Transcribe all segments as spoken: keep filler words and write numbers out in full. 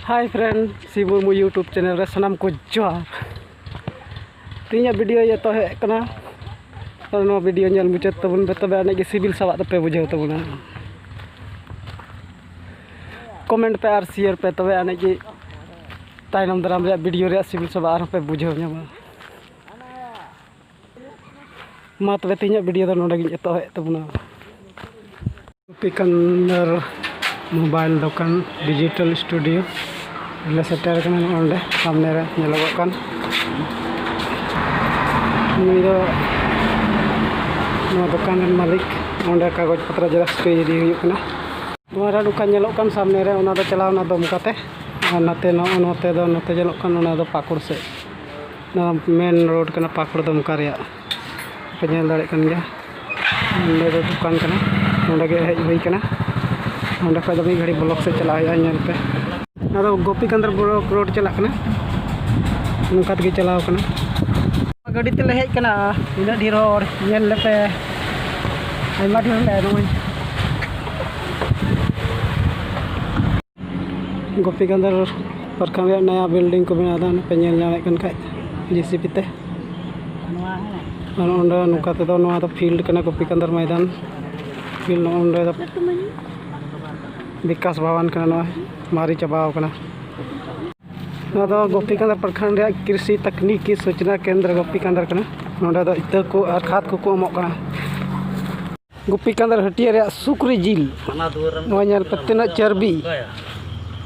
Hi friend, ᱥᱤᱵ Murmu YouTube channel ᱨᱮ ᱥᱟᱱᱟᱢ ᱠᱚ ᱡᱚᱦᱟᱨ᱾ ᱛᱮᱦᱮᱧᱟᱜ video ᱮᱛᱚᱦᱚᱵ ᱠᱟᱱᱟ᱾ ᱟᱨ ᱱᱚᱣᱟ video ᱧᱮᱞ ᱢᱩᱪᱟᱹᱫ ᱛᱟᱵᱚᱱ ᱯᱮ, ᱛᱚᱵᱮ ᱟᱹᱱᱤᱡ ᱜᱮ ᱥᱤᱵᱤᱞ ᱥᱟᱵᱟᱫ ᱫᱚᱯᱮ ᱵᱩᱡᱷᱟᱹᱣ ᱛᱟᱵᱚᱱᱟ᱾ Comment ᱯᱮ ᱟᱨ share ᱯᱮ, ᱛᱚᱵᱮ ᱟᱹᱱᱤᱡ ᱜᱮ ᱛᱟᱭᱱᱚᱢ ᱫᱟᱨᱟᱢ ᱨᱮᱭᱟᱜ video ᱨᱮᱭᱟᱜ ᱥᱤᱵᱤᱞ ᱥᱟᱵᱟᱫ ᱟᱨᱦᱚᱸ ᱯᱮ ᱵᱩᱡᱷᱟᱹᱣ ᱧᱟᱢᱟ᱾ ᱢᱟ ᱛᱚᱵᱮ ᱛᱮᱦᱮᱧᱟᱜ video ᱫᱚ ᱱᱚᱰᱮ ᱜᱤᱧ ᱮᱛᱚᱦᱚᱵᱮᱫ ᱛᱟᱵᱚᱱᱟ᱾ ᱥᱤᱠᱟᱱᱫᱟᱨ mobile ᱫᱚᱠᱟᱱ digital studio ᱨᱮᱞᱮ ᱥᱮᱴᱮᱨ ᱟᱠᱟᱱᱟ᱾ ᱱᱚᱜᱼᱚ ᱱᱚᱰᱮ ᱥᱟᱢᱱᱮ ᱨᱮ ᱧᱮᱞᱚᱜᱚᱜ ᱠᱟᱱ ᱱᱩᱭ ᱫᱚ ᱱᱚᱣᱟ ᱫᱚᱠᱟᱱ ᱨᱮᱱ ᱢᱟᱹᱞᱤᱠ᱾ ᱚᱸᱰᱮ ᱠᱟᱜᱚᱡᱽ ᱯᱚᱛᱨᱚ xerox ᱠᱚ ᱤᱫᱤ ᱦᱩᱭᱩᱜ ᱠᱟᱱᱟ᱾ ᱱᱚᱣᱟ ᱨᱮ ᱱᱚᱝᱠᱟ ᱧᱮᱞᱚᱜ ᱠᱟᱱ ᱥᱟᱢᱱᱮ ᱨᱮ, ᱚᱱᱟ ᱫᱚ ᱪᱟᱞᱟᱣ ᱮᱱᱟ ᱫᱚᱢᱠᱟ ᱛᱮ, ᱟᱨ ᱱᱟᱛᱮ ᱱᱚᱜᱼᱚ ᱱᱚᱛᱮ ᱫᱚ, ᱱᱚᱛᱮ ᱧᱮᱞᱚᱜ ᱠᱟᱱ ᱚᱱᱟ ᱫᱚ ᱯᱟᱹᱠᱩᱲ ᱥᱮᱫ᱾ ᱱᱚᱣᱟ main road ᱠᱟᱱᱟ ᱯᱟᱹᱠᱩᱲ ᱫᱚᱢᱠᱟ ᱨᱮᱭᱟᱜ, ᱯᱮ ᱧᱮᱞ ᱫᱟᱲᱮᱭᱟᱜ ᱠᱟᱱ ᱜᱮᱭᱟ᱾ ᱱᱚᱸᱰᱮ ᱫᱚ ᱫᱚᱠᱟᱱ ᱠᱟᱱᱟ, ᱱᱚᱸᱰᱮ ᱜᱮ ᱦᱮᱡ ᱦᱩᱭ ᱠᱟᱱᱟ᱾ ᱱᱚᱸᱰᱮ ᱠᱷᱚᱡ ᱫᱚ ᱢᱤᱫ ᱜᱷᱟᱹᱲᱤᱡ vlog ᱥᱮᱫ ᱪᱟᱞᱟᱜ ᱦᱩᱭᱩᱜᱼᱟ, ᱧᱮᱞ ᱯᱮ᱾ ᱚᱱᱟ ᱫᱚ ᱜᱳᱯᱤᱠᱟᱱᱫ ᱵᱞᱚᱠ road ᱪᱟᱞᱟᱜ ᱠᱟᱱᱟ, ᱱᱚᱝᱠᱟ ᱛᱮᱜᱮ ᱪᱟᱞᱟᱣ ᱠᱟᱱᱟ᱾ ᱜᱟᱹᱰᱤ ᱛᱮᱞᱮ ᱦᱮᱡ ᱠᱟᱱᱟ, ᱛᱤᱱᱟᱹᱜ ᱰᱷᱮᱨ ᱦᱚᱲ ᱧᱮᱞ ᱞᱮᱯᱮ, ᱟᱭᱢᱟ ᱰᱷᱮᱨ ᱞᱮ ᱱᱚᱜᱼᱚᱭ᱾ ᱜᱳᱯᱤᱠᱟᱱᱫ ᱯᱨᱚᱠᱷᱚᱸᱰ ᱨᱮᱭᱟᱜ ᱱᱟᱭᱟ building ᱠᱚ ᱵᱮᱱᱟᱣ ᱮᱫᱟ, ᱚᱱᱟ ᱯᱮ ᱧᱮᱞ ᱧᱟᱢᱮᱫ ᱠᱟᱱ ᱠᱷᱟᱡ, JCB ᱛᱮ᱾ ᱟᱨ ᱚᱸᱰᱮ ᱱᱚᱝᱠᱟ ᱛᱮᱫᱚ ᱱᱚᱣᱟ ᱫᱚ field ᱠᱟᱱᱟ, ᱜᱳᱯᱤᱠᱟᱱᱫ ᱢᱚᱭᱫᱟᱱ field᱾ ᱱᱚᱜᱼᱚ ᱱᱚᱸᱰᱮ ᱫᱚ ᱵᱤᱠᱟᱥ ᱵᱷᱚᱵᱚᱱ ᱠᱟᱱᱟ, ᱱᱚᱣᱟ ᱢᱟᱨᱮ ᱪᱟᱵᱟᱣ ᱠᱟᱱᱟ᱾ ᱱᱚᱣᱟ ᱫᱚ ᱜᱳᱯᱤᱠᱟᱱᱫ ᱯᱨᱚᱠᱷᱚᱸᱰ ᱨᱮᱭᱟᱜ ᱠᱨᱤᱥᱤ ᱛᱟᱠᱱᱤᱠᱤ ᱥᱩᱪᱱᱟ ᱠᱮᱱᱫᱨᱚ ᱜᱳᱯᱤᱠᱟᱱᱫ ᱠᱟᱱᱟ᱾ ᱱᱚᱸᱰᱮ ᱫᱚ ᱤᱛᱟᱹ ᱠᱚ ᱟᱨ ᱠᱷᱟᱫᱽ ᱠᱚᱠᱚ ᱮᱢᱚᱜ ᱠᱟᱱᱟ᱾ ᱜᱳᱯᱤᱠᱟᱱᱫ ᱦᱟᱹᱴᱤᱭᱟᱹ ᱨᱮᱭᱟᱜ ᱥᱩᱠᱨᱤ ᱡᱤᱞ᱾ ᱱᱚᱣᱟ ᱧᱮᱞ ᱯᱮ, ᱛᱤᱱᱟᱹᱜ ᱪᱚᱨᱵᱤ᱾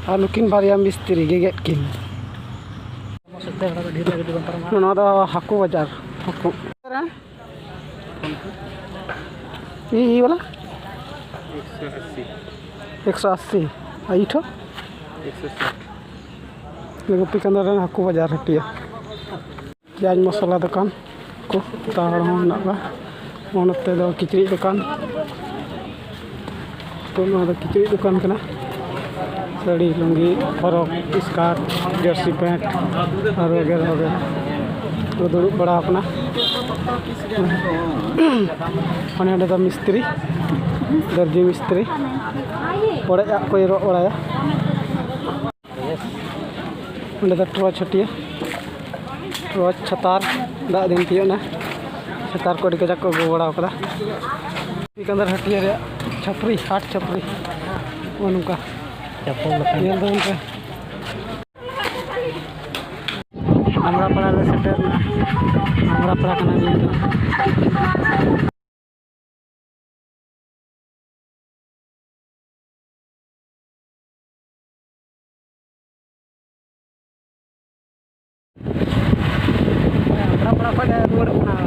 ᱟᱨ ᱱᱩᱠᱤᱱ ᱵᱟᱨᱭᱟ ᱢᱤᱥᱛᱨᱤ ᱜᱮᱜᱮᱫ ᱠᱤᱱ᱾ ᱱᱚᱣᱟ ᱫᱚ ᱦᱟᱹᱠᱩ ᱵᱟᱡᱟᱨ, ᱦᱟᱹᱠᱩ᱾ ᱤ, ᱤ ᱵᱟᱞᱟ? ᱮᱠᱥᱚ ᱟᱥᱤ᱾ ᱮᱠᱥᱚ ᱟᱥᱤ᱾ ᱟᱨ ᱤᱴᱷᱚ? ᱮᱠᱥᱚ ᱥᱟᱴ᱾ ᱜᱳᱯᱤᱠᱟᱱᱫ ᱨᱮᱱ ᱦᱟᱹᱠᱩ ᱵᱟᱡᱟᱨ ᱦᱟᱹᱴᱤᱭᱟᱹ᱾ ᱯᱮᱸᱭᱟᱡᱽ ᱢᱚᱥᱞᱟ ᱫᱚᱠᱟᱱ ᱠᱚ, ᱛᱟᱣ ᱦᱚᱲ ᱦᱚᱸ ᱢᱮᱱᱟᱜ ᱠᱚᱣᱟ᱾ ᱱᱚᱛᱮ ᱫᱚ ᱠᱤᱪᱨᱤᱡ ᱫᱚᱠᱟᱱ, ᱛᱚ ᱱᱚᱣᱟ ᱫᱚ ᱠᱤᱪᱨᱤᱡ ᱫᱚᱠᱟᱱ ᱠᱟᱱᱟ᱾ ᱥᱟᱹᱲᱤ, ᱞᱩᱝᱜᱤ, ᱯᱷᱚᱨᱚᱠ, ᱥᱠᱟᱨᱴ, ᱡᱟᱹᱨᱥᱤ ᱯᱮᱱᱴ ᱟᱨ ᱵᱟᱜᱮᱨᱟ ᱵᱟᱜᱮᱨᱟ ᱠᱚ ᱫᱩᱲᱩᱵ ᱵᱟᱲᱟ ᱟᱠᱟᱱᱟ᱾ ᱢᱟᱱᱮ ᱚᱸᱰᱮ ᱫᱚ ᱢᱤᱥᱛᱨᱤ, ᱫᱚᱨᱡᱤ ᱢᱤᱥᱛᱨᱤ, ᱚᱲᱮᱡ ᱟᱜ ᱠᱚᱭ ᱨᱚᱜ ᱵᱟᱲᱟᱭᱟ᱾ ᱚᱸᱰᱮ ᱫᱚ ᱴᱨᱚᱪ ᱦᱟᱹᱴᱤᱭᱟᱹ, ᱴᱨᱚᱪ ᱪᱷᱟᱛᱟᱨ, ᱫᱟᱜ ᱫᱤᱱ ᱛᱤᱭᱳᱜ ᱮᱱᱟ᱾ ᱪᱷᱟᱛᱟᱨ ᱠᱚ ᱟᱹᱰᱤ ᱠᱟᱡᱟᱠ ᱠᱚ ᱟᱹᱜᱩ ᱵᱟᱲᱟ ᱠᱟᱫᱟ᱾ ᱥᱤᱠᱟᱱᱫᱟᱨ ᱦᱟᱹᱴᱤᱭᱟᱹ ᱨᱮᱭᱟᱜ ᱪᱷᱟᱹᱯᱨᱤ, ᱦᱟᱴ ᱪᱷᱟᱹᱯᱨᱤ, ᱱᱚᱜᱼᱚ ᱱᱚᱝᱠᱟ᱾ ᱪᱟᱯᱚᱞ ᱞᱮᱠᱟ᱾ ᱧᱮᱞ ᱛᱟᱵᱚᱱ ᱯᱮ᱾ ᱟᱢᱲᱟ ᱯᱟᱲᱟ ᱞᱮ ᱥᱮᱴᱮᱨ ᱮᱱᱟ᱾ ᱟᱢᱲᱟ ᱯᱟᱲᱟ ᱠᱟᱱᱟ ᱱᱤᱭᱟᱹ ᱫᱚ᱾ ᱟᱢᱲᱟ ᱯᱟᱲᱟ ᱠᱷᱚᱱ ᱞᱮ ᱨᱩᱣᱟᱹᱲᱚᱜ ᱠᱟᱱᱟ᱾